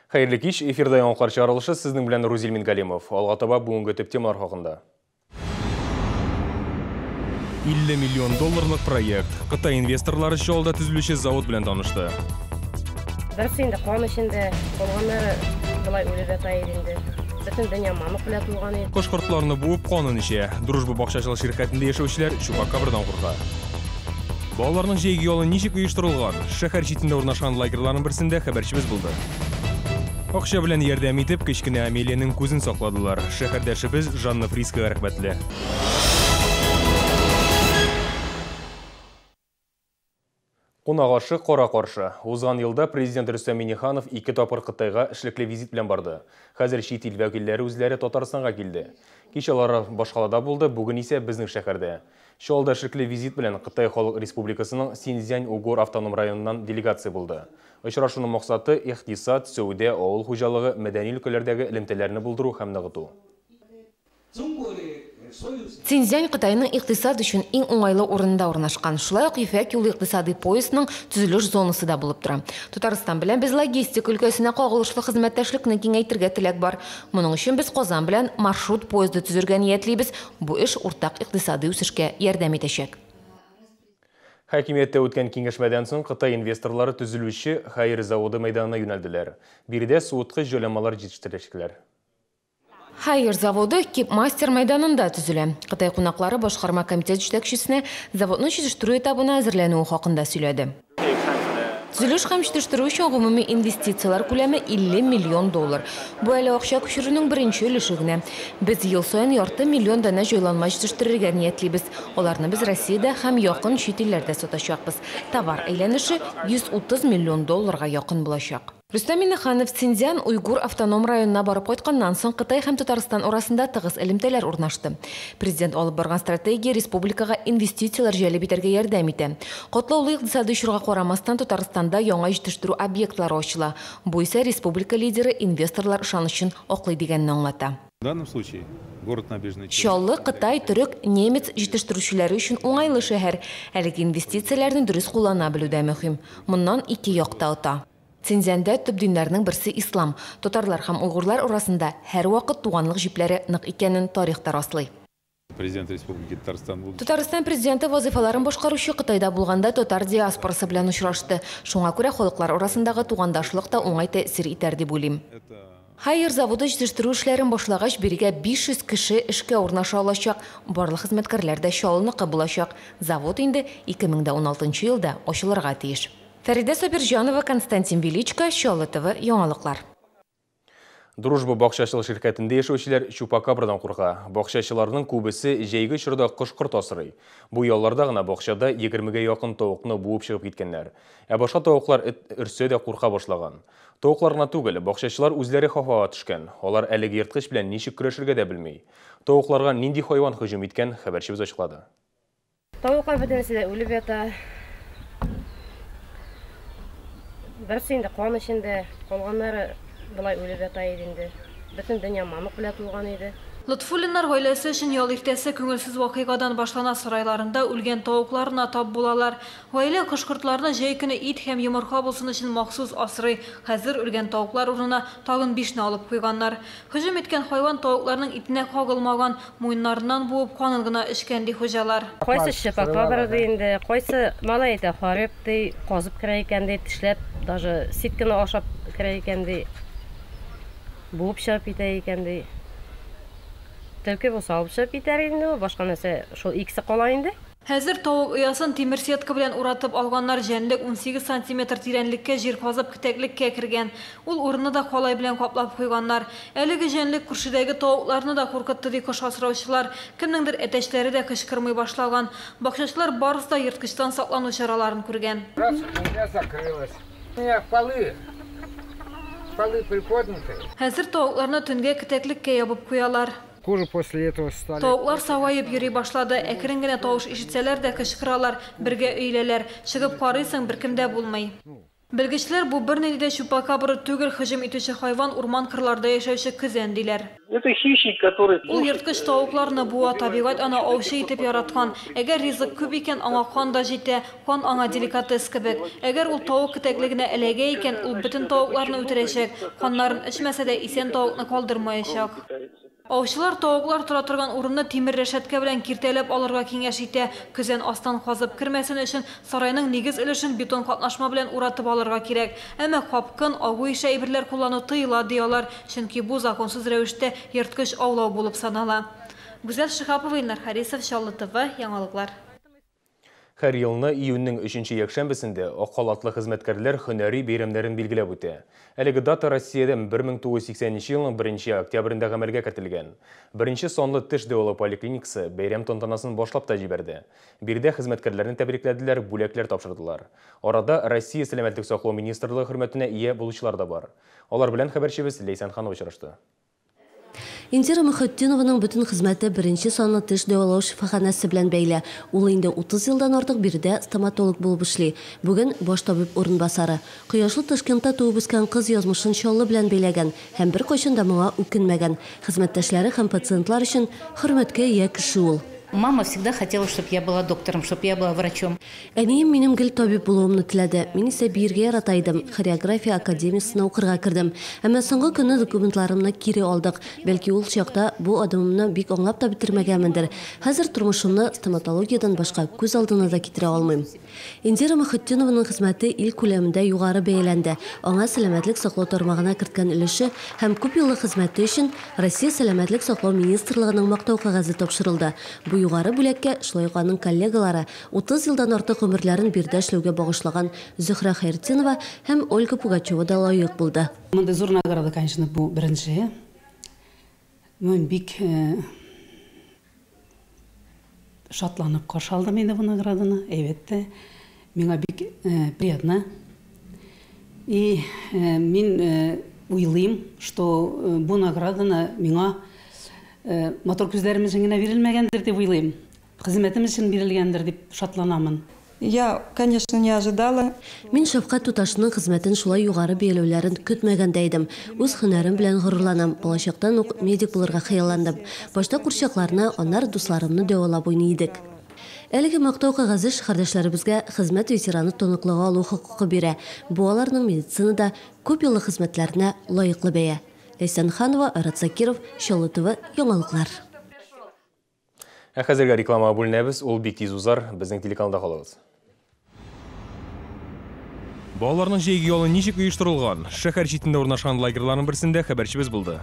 Хәерле кич, эфирда яңалыклар чыгарылышы, сезнең белән Рузил Мингалимов. Алга таба бүгенге төп темалар хакында. 50 миллион долларлык проект. Кытай инвесторлары Чаллыда төзелүче завод белән танышты. Берсе инде кан эчендә, калганнары болай үлеп ята иде инде. Бөтен дөнья мамык белән тулган иде. Кош-кортларны буып канын эчә. Дружба бакчачылык ширкәтендә яшәүчеләр чупакабрадан курка. Балаларның җәйге ялы ничек оештырылган? Шәһәр читендә урнашкан лагерьларның берсендә хәбәрчебез булды. Акча белән ярдәм итеп, кечкенә Амелиянең күзен сакладылар. Шәһәрдәшебез Жанна Фрискага рәхмәтле. Кунак ашы кара каршы. Узган елда президент Рөстәм Миңнеханов 2 тапкыр Кытайга эшлекле визит белән барды. Хәзер чит ил вәкилләре үзләре Татарстанга килде. Кичә алар башкалада булды, бүген исә безнең шәһәрдә. Чаллыда эшлекле визит белән Кытай Халык Республикасының Синьцзян-Угор автоном районыннан делегация булды. Очрашуның максаты икътисад, сәүдә, авыл хуҗалыгы, мәдәни өлкәләрдәге элемтәләрне булдыру һәм ныгыту. Синьцзян Кытайның икътисад өчен иң уңайлы урынында урнашкан. Шулай ук Ефәк юлы икътисади поясының төзелеш зонасы да булып тора. Татарстан белән без логистика өлкәсенә кагылышлы хезмәттәшлекне киңәйтергә теләк бар. Моның өчен без Казан белән маршрут поезды төзергә ниятлибез. Бу эш уртак икътисади үсешкә ярдәм итәчәк. Хакимияттә үткән киңәшмәдән соң Кытай инвесторлары төзелүче Хайер заводы мәйданына юнәлделәр. Биредә суыткыч җайланмалар җитештерәчәкләр. Хайер заводы Кипмастер мәйданында төзелә. Кытай кунаклары башкарма комитет җитәкчесенә заводның җитештерү этабына әзерләнүе хакында сөйләде. Төзелеш һәм җитештерү өчен гомуми инвестицияләр күләме 50 миллион доллар. Бу әле акча күчерүнең беренче өлеше генә. Без ел саен ярты миллион данә җайланма җитештерергә ниятлибез. Аларны без Россиядә һәм якын чит илләрдә сатачакбыз. Товар әйләнеше 130 миллион долларга якын булачак. Рөстәм Миңнеханов Синьцзян-Уйгур автоном районына барып кайтканнан соң Кытай һәм Татарстан арасында тыгыз элемтәләр урнашты. Президент алып барган стратегия республикага инвестицияләр җәлеп итәргә ярдәм итә. Катлаулы икътисади чорга карамастан Татарстанда яңа җитештерү объектлары ачыла. Бу исә республика лидеры инвесторлар ышанычын аклый дигәнне аңлата. В данном случае город Набережные Челны. Чаллы, Кытай, төрек, немец җитештерүчеләре өчен уңайлы шәһәр. Әлеге инвестицияләрне дөрес куллана белү дә мөһим. Моннан ике як та ота. Синьцзянда төп диннәрнең берсе ислам. Татарлар һәм уйгурлар арасында һәрвакыт туганлык җипләре нык икәнен тарих та раслый. Президент Республики Татарстан булды. Татарстан президенты вазифаларын башкаручы Кытайда булганда татар диаспорасы белән очрашты. Шуңа күрә халыклар арасындагы тугандашлык та уңай тәэсир итәр дип уйлыйм. Хайер заводы җитештерү эшләрен башлагач, бирегә 500 кеше эшкә урнаша алачак. Барлык хезмәткәрләр дә Чаллыныкы булачак. Завод инде 2016 елда ачылырга тиеш. Фәридә Сабирҗанова, Константин Величко, Чаллы ТВ, яңалыклар. Дружба бакчачылык ширкәтендә яшәүчеләр чупакабрадан курка. Бакчачыларның күбесе җәйге чорда кош-корт асрый. Бу ялларда гына бакчада 20-гә якын тавыкны буып чыгып киткәннәр. Ә башка тавыклар эт өрсә дә курка башлаган. Тавыклар гына түгел, бакчачылар үзләре хафага төшкән. Алар әлеге ерткыч белән ничек көрәшергә дә белми. Тавыкларга нинди хайван һөҗүм иткән, хәбәрчебез ачыклады. Тавыклар бөтенесе дә үлеп ята. Берсе инде кан эчендә, калганнары болай үлеп ята иде инде. Бөтен дөнья мамык белән тулган иде. Лотфуллиннар гаиләсе өчен ял иртәсе күңелсез вакыйгадан башлана. Сарайларында үлгән тавыкларына тап булалар. Гаилә кош-кортларны җәй көне ит һәм йомырка булсын өчен махсус асрый. Хәзер үлгән тавыклар урынына тагын 5-не алып куйганнар. Һөҗүм иткән хайван тавыкларның итенә кагылмаган, муеннарыннан буып канын гына эчкән ди хуҗалар. Кайсы чупакабра ди инде, кайсы малай әйтә, хареп ди, казып керә икән ди, тешләп, даже ситкене ашап керә икән ди, буып чыгып китә икән ди. Төлке булса алып чыгып китәр инде, башка нәрсә шул икесе кала инде. Хәзер тавык оясын тимер сетка белән уратып алганнар. Җәнлек 18 сантиметр тирәнлеккә җир казып кетәклеккә кергән. Ул урынны да калай белән каплап куйганнар. Әлеге җәнлек күршедәге тавыкларны да куркытты ди кош асраучылар. Кемнеңдер әтәчләре дә кычкырмый башлаган. Бакчачылар барысы да ерткычтан саклану чараларын күргән. Раз у меня закрылось. У меня полы. Полы приподняты. Хәзер тавыкларны төнгә кетәклеккә ябып куялар. Куры после этого стали. Тавыклар саваеп йөри башлады. Әкрен генә тавыш ишетсәләр дә кычкыралар, бергә өйләләр. Чыгып карыйсың, беркем дә булмый. Белгечләр бу бернинди дә чупакабра түгел, һөҗүм итүче хайван урман кырларда яшәүче көзән диләр. Это хищник, который Ул ерткыч тавыкларны буа, табигать аны аучы итеп яраткан. Әгәр ризык күп икән, аңа кан да җитә, кан аңа деликатес кебек. Әгәр ул тавык кетәклегенә эләгә икән, ул бөтен тавыкларны үтерәчәк. Каннарын эчмәсә дә исән тавыкны калдырмаячак. Аучылар тавыклар тора торган урынны тимер рәшәткә белән киртәләп алырга киңәш итә. Көзән астан казып кермәсен өчен сарайның нигез өлешен бетон катнашма белән уратып алырга кирәк. Әмма капкын, агу ише әйберләр куллану тыела, ди алар, чөнки бу законсыз рәвештә ерткыч аулау булып санала. Гүзәл Шиһапова, Илнар Харисов, Чаллы ТВ, яңалыклар. Һәр елны июньнең 3нче якшәмбесендә ак халатлы хезмәткәрләр һөнәри бәйрәмнәрен билгеләп үтә. Әлеге дата Россиядә 1980 елның 1 октябрендә гамәлгә кертелгән. Беренче санлы теш дәвалау поликлиникасы бәйрәм тантанасын башлап та җибәрде. Биредә хезмәткәрләрне тәбрикләделәр, бүләкләр тапшырдылар. Арада Россия сәламәтлек саклау министрлыгы хөрмәтенә ия булучылар да бар. Алар белән хәбәрчебез Ләйсән Ханова очрашты. Индира Мөхетдинованың бөтен хезмәте беренче санлы теш дәвалау шифаханәсе белән бәйле. Ул инде 30 елдан артык биредә стоматолог булып эшли. Бүген баш табиб урынбасары. Кояшлы Ташкентта туып үскән кыз язмышын Чаллы белән бәйләгән һәм беркайчан да моңа үкенмәгән. Хезмәттәшләре һәм пациентлар өчен хөрмәткә ия кеше ул. Мама всегда хотела, чтобы я была доктором, чтобы я была врачом. Әнием минем гел табиб булуымны теләде. Мин исә биергә ярата идем. Хореография академиясенә укырга кердем. Әмма соңгы көнне документларымны кире алдык. Бәлки ул чакта бу адымымны бик аңлап та бетермәгәнмендер. Хәзер тормышымны стоматологиядән башка күз алдына да китерә алмыйм. Индира Мөхетдинованың хезмәте ил күләмендә югары бәяләнде. Аңа сәламәтлек саклау тармагына керткән өлеше һәм күп еллык хезмәте өчен Россия сәламәтлек саклау министрлыгының мактау кәгазе тапшырылды. Бу югары бүләккә шулай ук аның коллегалары 30 елдан артык гомерләрен биредә эшләүгә багышлаган Зөһрә Хәйретдинова һәм Ольга Пугачева да лаек булды. Монда зур награда, конечно, бу беренче. Мин бик шатланып каршы алдым инде бу награданы, әлбәттә. Миңа бик приятно. И мин уйлыйм, что бу награданы миңа матур күзләрем өчен генә бирелмәгәндер дип уйлыйм. Хезмәтем өчен бирелгәндер дип шатланамын. Я, конечно, не ожидала. Мин шәфкать туташының хезмәтен шулай югары бәяләүләрен көтмәгәндә идем. Үз һөнәрем белән горурланам. Балачактан ук медик булырга хыялландым. Башта курчакларны, аннары дусларымны дәвалап уйный идек. Әлеге мактау кәгазе шәһәрдәшләребезгә хезмәт ветераны таныклыгы алу хокукы бирә. Бу аларның медицинада күп еллык хезмәтләренә лаеклы бәя. Ләйсән Ханова, Айрат Закиров, Чаллы ТВ, яңалыклар. Ә хәзергә реклама бүленәбез, ул бик тиз узар, безнең телеканалда калыгыз. Балаларның җәйге ялы ничек оештырылган? Шәһәр читендә урнашкан лагерьларның берсендә хәбәрчебез булды.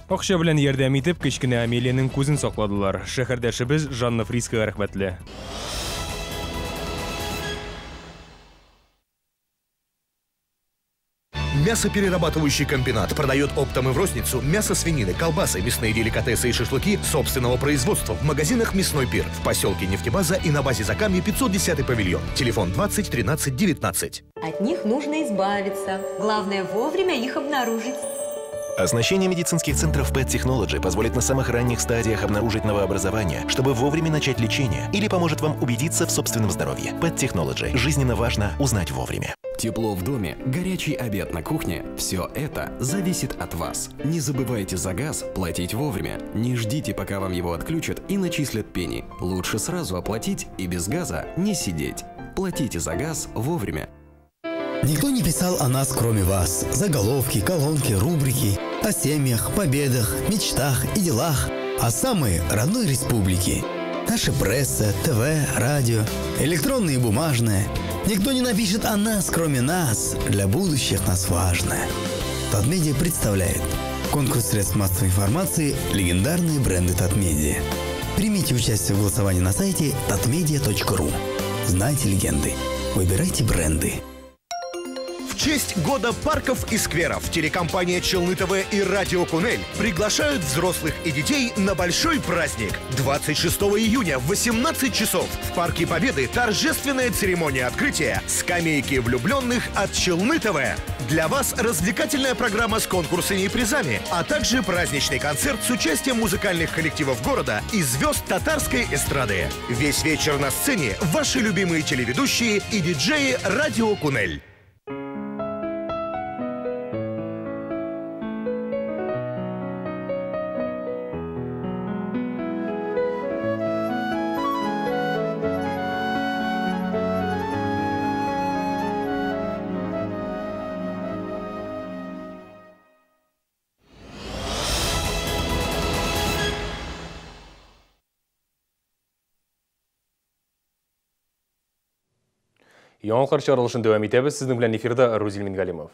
Акча белән ярдәм итеп, кечкенә Амелиянең күзен сакладылар. Шәһәрдәшебез Жанна Фрискага рәхмәтле. Мясоперерабатывающий комбинат продает оптом и в розницу мясо свинины, колбасы, мясные деликатесы и шашлыки собственного производства в магазинах «Мясной пир» в поселке Нефтебаза и на базе Закамье 510 павильон. Телефон 20 13 19. От них нужно избавиться. Главное вовремя их обнаружить. Оснащение медицинских центров PET Technology позволит на самых ранних стадиях обнаружить новообразование, чтобы вовремя начать лечение, или поможет вам убедиться в собственном здоровье. PET Technology. Жизненно важно узнать вовремя. Тепло в доме, горячий обед на кухне – все это зависит от вас. Не забывайте за газ платить вовремя. Не ждите, пока вам его отключат и начислят пени. Лучше сразу оплатить и без газа не сидеть. Платите за газ вовремя. Никто не писал о нас, кроме вас. Заголовки, колонки, рубрики. О семьях, победах, мечтах и делах. О самой родной республике. Наша пресса, ТВ, радио, электронные и бумажные. Никто не напишет о нас, кроме нас. Для будущих нас важно. Татмедиа представляет конкурс средств массовой информации «Легендарные бренды Татмедиа». Примите участие в голосовании на сайте tatmedia.ru. Знайте легенды. Выбирайте бренды. В честь года парков и скверов телекомпания «Челны ТВ» и «Радио Кунель» приглашают взрослых и детей на большой праздник. 26 июня в 18 часов в Парке Победы торжественная церемония открытия скамейки влюбленных от «Челны ТВ». Для вас развлекательная программа с конкурсами и призами, а также праздничный концерт с участием музыкальных коллективов города и звезд татарской эстрады. Весь вечер на сцене ваши любимые телеведущие и диджеи «Радио Кунель». Яңалыклар чыгарылышын дәвам итәбез. Сезнең белән эфирда Рузил Мингалимов.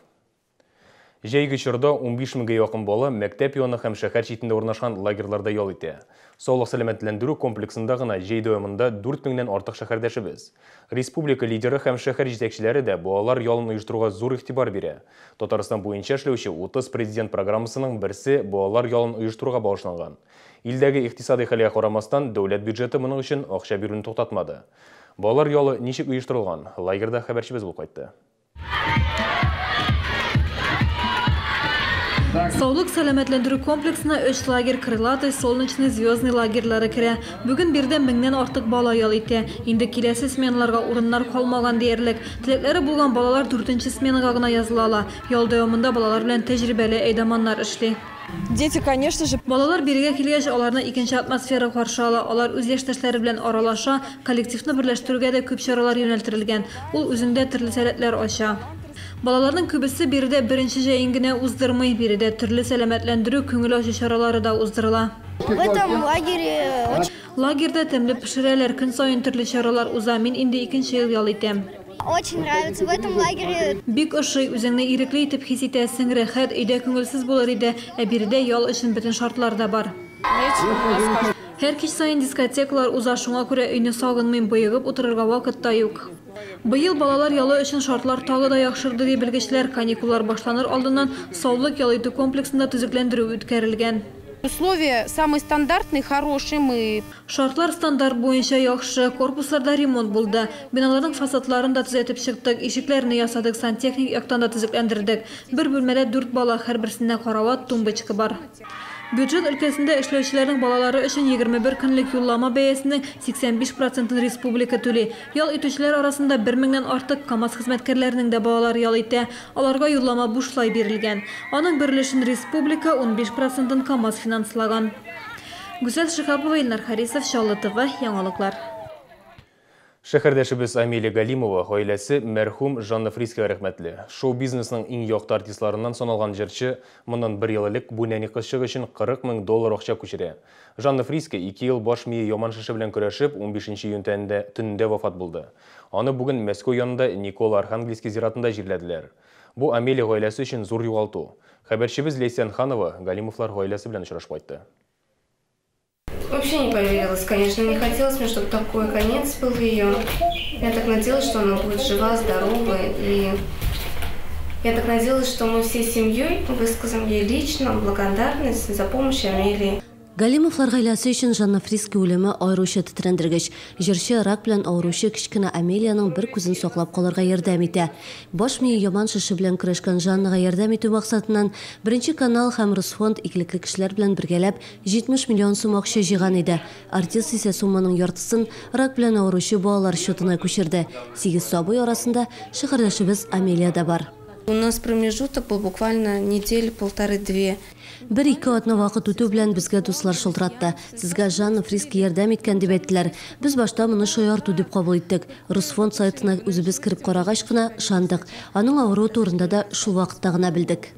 Җәйге чорда 15 меңгә якын бала мәктәп яны һәм шәһәр читендә урнашкан лагерьларда ял итә. Саулык сәламәтләндерү комплексында гына җәй дәвамында 4 меңнән артык шәһәрдәшебез. Республика лидеры һәм шәһәр җитәкчеләре дә балалар ялын оештыруга зур игътибар бирә. Татарстан буенча эшләүче 30 президент программасының берсе балалар ялын оештыруга багышланган. Илдәге икътисади хәлгә карамастан, дәүләт бюджеты моның өчен акча бирүне туктатмады. Балалар ялы ничек оештырылган? Лагерьда хәбәрчебез булып кайтты. Саулык сәламәтләндерү комплексына 3 лагерь Крылатый, Солнечный, Звездный лагерьлары керә. Бүген биредә меңнән артык бала ял итә. Инде киләсе сменаларга урыннар калмаган диярлек. Теләкләре булган балалар 4нче сменага гына языла ала. Ял дәвамында балалар белән тәҗрибәле әйдаманнар эшли. Дети, конечно же. Балалар бирегә килгәч, аларны икенче атмосфера каршы ала. Алар үз яшьтәшләре белән аралаша, коллективны берләштерүгә дә күп чаралар юнәлттерелгән. Ул үзендә төрле сәләтләр ача. Балаларның күбесе биредә беренче җәен генә уздырмый. Биредә төрле сәламәтләндерү, күңел ачу чаралары да уздырыла. В этом лагере Лагерьда тәмле пешерәләр, көн саен төрле чаралар уза. Мин инде икенче ел ял итәм. Очень нравится в этом лагере. Бик ошый, үзеңне ирекле итеп хис итәсең, рәхәт, өйдә күңелсез булыр иде, ә биредә ял өчен бөтен шартлар да бар. Һәр кич саен дискотекалар уза, шуңа күрә өйне сагынмыйм, боегып утырырга вакыт та юк. Быел балалар ялы өчен шартлар тагы да яхшырды ди белгечләр. Каникуллар башланыр алдыннан саулык ял итү комплексында төзекләндерү үткәрелгән. Условия самые стандартные, хорошие. Мы Шартлар стандарт буенча яхшы, корпусларда ремонт булды. Биналарның фасадларын да төзәтеп чыктык, ишекләрне ясадык, сантехник яктан да төзекләндердек. Бер бүлмәдә 4 бала, һәрберсендә карават, тумбочка бар. Бюджет өлкәсендә эшләүчеләрнең балалары өчен 21 көнлек юллама бәясенең 85%-ын республика түли. Ял итүчеләр арасында 1 меңнән артык КАМАЗ хезмәткәрләренең дә балалары ял итә. Аларга юллама бушлай бирелгән. Аның бер өлешен республика, 15%-ын КАМАЗ финанслаган. Гүзәл Шиһапова, Илнар Харисов, Чаллы ТВ, яңалыклар. Шәһәрдәшебез Амелия Галимова гаиләсе мәрхүм Жанна Фрискега рәхмәтле. Шоу-бизнесның иң якты артистларыннан саналган җырчы моннан бер ел элек бу нәни кызчык өчен 40 мең доллар акча күчерә. Жанна Фриске 2 ел баш мие яман шеше белән көрәшеп, 15 июнь төнендә вафат булды. Аны бүген Мәскәү янында Никола Архангельский зиратында җирләделәр. Бу Амелия гаиләсе өчен зур югалту. Хәбәрчебез Ләйсән Ханова Галимовлар гаиләсе белән очрашып кайтты. Вообще не поверилась, конечно, не хотелось мне, чтобы такой конец был ее. Я так надеялась, что она будет жива, здорова, и я так надеялась, что мы всей семьей выскажем ей лично благодарность за помощь Амелии. Галимовлар гаиләсе өчен Жанна Фриске үлеме аеруча тетрәндергеч. Җырчы рак белән авыручы кечкенә Амелияның бер күзен саклап калырга ярдәм итә. Баш мие яман шеше белән көрәшкән Жаннага ярдәм итү максатыннан Беренче канал һәм Русфонд игелекле кешеләр белән бергәләп 70 миллион сум акча җыйган иде. Артист исә сумманың яртысын рак белән авыручы балалар счетына күчерде. 8 сабый арасында шәһәрдәшебез Амелия да бар. У нас промежуток был буквально недель полторы-две. Бер-ике атна вакыт үтү белән безгә дуслар шылтыратты. Сезгә Жанна Фриске ярдәм иткән дип әйттеләр. Без башта моны шаярту дип кабул иттек. Русфонд сайтына үзебез кереп карагач кына ышандык. Аның авыруы турында да шул вакытта гына белдек.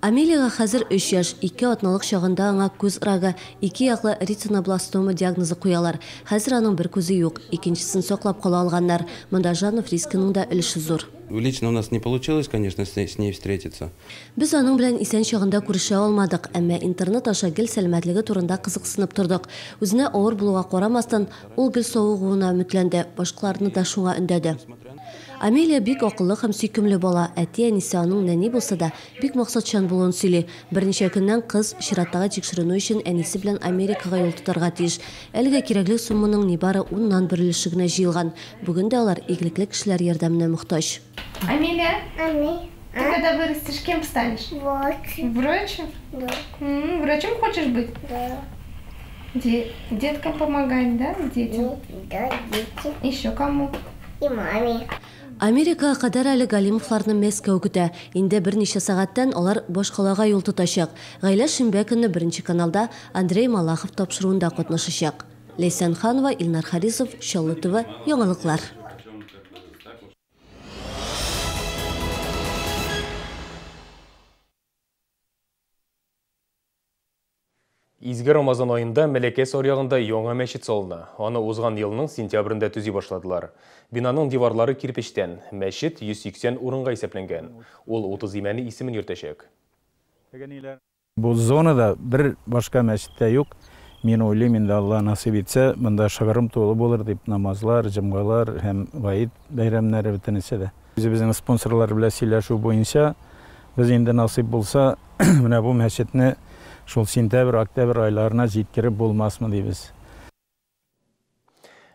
Амелияга хәзер 3 яшь, 2 атналык чагында аңа күз рагы, 2 яклы ретинобластома диагнозы куялар. Хәзер аның бер күзе юк, икенчесен саклап кала алганнар. Монда Жанна Фрискеның да өлеше зур. Лично у нас не получилось, конечно, с ней встретиться. Без аның белән исән чагында күрешә алмадык, әмма интернет аша гел сәламәтлеге турында кызыксынып тордык. Үзенә авыр булуга карамастан, ул гел савыгуына өметләнде, башкаларны да шуңа өндәде. Амелия бик акыллы һәм сөйкемле бала. Әти-әнисе аның нәни булса да бик максатчан булуын сөйли. Берничә көннән кыз чираттагы тикшеренү өчен әнисе белән Америкага юл тотарга тиеш. Әлегә кирәкле сумманың нибары 10-нан бер өлеше генә җыелган. Бүген дә алар игелекле кешеләр ярдәменә мохтаҗ. Амелия, ты когда вырастешь, кем станешь? Врачом? Да. Врачом хочешь быть? Да. Деткам помогать, да? Детям? Да, детям. Еще кому? И маме. Америкага кадәр әле Галимовларны Мәскәү көтә. Инде берничә сәгатьтән алар башкалага юл тотачак. Гаилә шимбә көнне Беренче каналда Андрей Малахов тапшыруында катнашачак. Ләйсән Ханова, Илнар Харисов, Чаллы ТВ, яңалыклар. Изге Рамазан аенда Мәләкәс аръягында яңа мәчет салына. Аны узган елның сентябрендә төзи башладылар. Бинаның диварлары кирпечтән. Мәчет 180 урынга исәпләнгән. Ул 30 Имәни исемен йөртәчәк. Бу зонада бер башка мәчет тә юк. Мин уйлыйм, инде Алла насыйп итсә, монда шыгрым тулы булыр дип, намазлар, җомгалар һәм гает бәйрәмнәре бөтенесе дә. Үзебезнең спонсорлар белән сөйләшү буенча, без инде насыйп булса, менә бу мәчетне шул сентябрь, октябрь айларына җиткереп булмасмы дибез.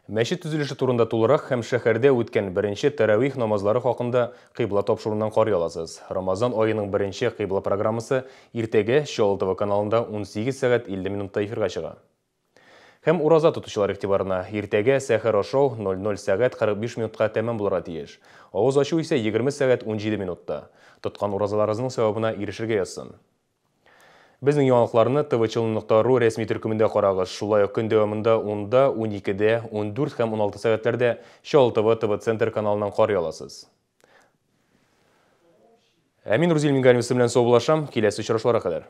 Мәчет төзелеше турында тулырак һәм шәһәрдә үткән беренче тәравих намазлары хакында Кыйбла тапшыруыннан карый аласыз. Рамазан аеның беренче Кыйбла программасы иртәгә Чаллы ТВ каналында 18 сәгать 50 минутта эфирга чыга. Һәм ураза тотучылар игътибарына, иртәгә сәхәр ашау 00 сәгать 45 минутка тәмам булырга тиеш. Авыз ачу исә 20 сәгать 17 минутта. Тоткан уразаларыгызның савабына ирешергә язсын. Безнең яңалыкларны tvchelny.ru рәсми төркемендә карагыз. Шулай ук көн дәвамында 10-да, 12-дә, 14 һәм 16 сәгатьләрдә Чаллы ТВ ТВ-центр каналыннан карый аласыз. Ә мин Рузил Мингалимов белән саубуллашам. Киләсе очрашуларга кадәр.